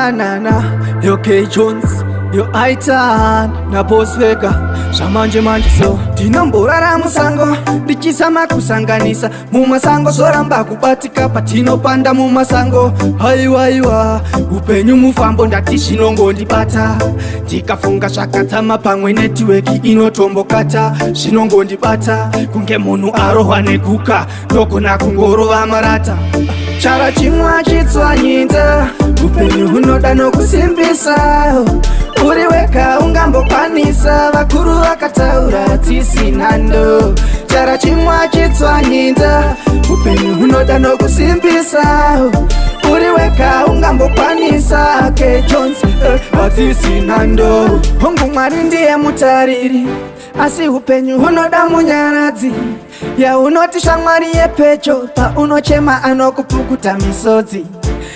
Na na na, yo K Jones, yo Aitan na Boss Vega, zvamanje manje. So ndinomborara musango ndichizama kusanganisa mumasango, zvoramba kubatika patinopanda mumasango. Haiwaiwa, upenyu mufambo, ndati zvinongondibata ndikafunga zvakadzama, pamwe network inotombokata. Zvinongondibata kunge munhu arohwa neguka, ndogona kungorova marata. Chara chimwe achitswanyinza, upenyu hunoda nokusimbisa. Uri wega ungambokwanisa? Vakuru vakataura tisinando. Chara chimwe achitswanyinza, upenyu hunoda nokusimbisa. Uri wega ungambokwanisa? K Jones, hatisinando. Hongu, Mwari ndiye mutariri, asi upenyu hunoda munyaradzi yaunoti shamwari yepecho. Paunochema anokupukuta misodzi,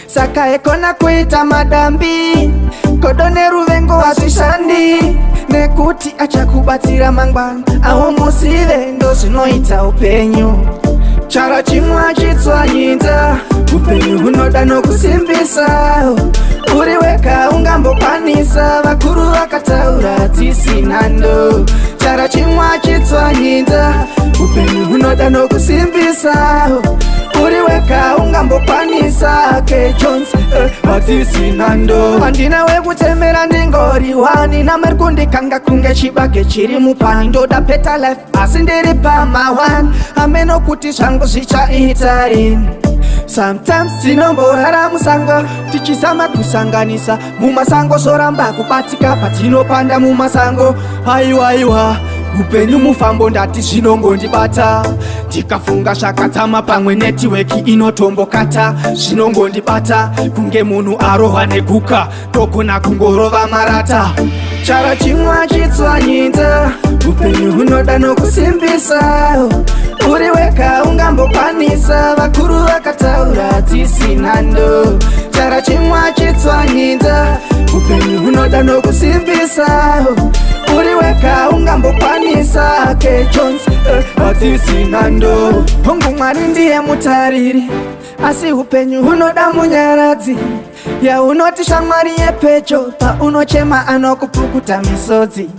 saka ekona kuita madambi. Godo neruvengo hazvishandi, nekuti achakubatsira mangwana aumusive. Ndo zvinoita upenyu. Chara chimwe achitswanyinza, upenyu hunoda nokusimbisa. Uri wega ungambokwanisa? Vakuru vakataura tisinando. Chara chimwe achitswanyinza, upenyu hunoda nokusimbisa. Uri wega ungambokwanisa? K Jones, hatisinando. Handina wekutemera, ndingori wani namari kundikanga kunge chibage chiri mupani. Ndoda better life, asi ndiri pama1 ameno kuti zvangu zvichaita rini. Sometimes tinomborara musango tichizama kusanganisa mumasango, zvoramba kubatika patinopanda mumasango. Aiwaiwa, upenyu mufambo, ndati zvinongondibata ndikafunga zvakadzama, pamwe network inotombokata. Zvinongondibata kunge munhu arohwa neguka, ndogona kungorova marata. Chara chimwe achitswanyinza, upenyu hunoda nokusimbisa. Uri wega ungambokwanisa? Vakuru vakataura tisinando. Chara chimwe achitswanyinza, upenyu hunoda nokusimbisa. Uri wega ungambokwanisa? K Jones, hatisinando. Hongu, Mwari ndiye mutariri, asi upenyu hunoda munyaradzi yaunoti shamwari yepecho. Paunochema anokupukuta misodzi,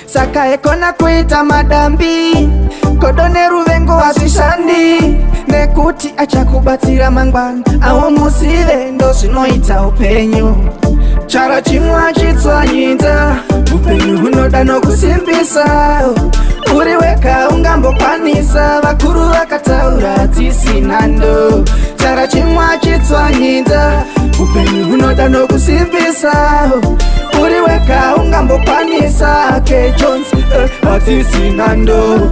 saka ekona kuita madambi. Godo neruvengo hazvishandi, nekuti achakubatsira mangwana aumusive. Ndo zvinoita upenyu. Chara chimwe achitswanyinza, upenyu hunoda nokusimbisa. Uri wega ungambokwanisa? Vakuru vakataura tisinando. Chara chimwe achitswanyinza, upenyu hunoda nokusimbisa. Uri wega ungambokwanisa? K Jones, hatisinando.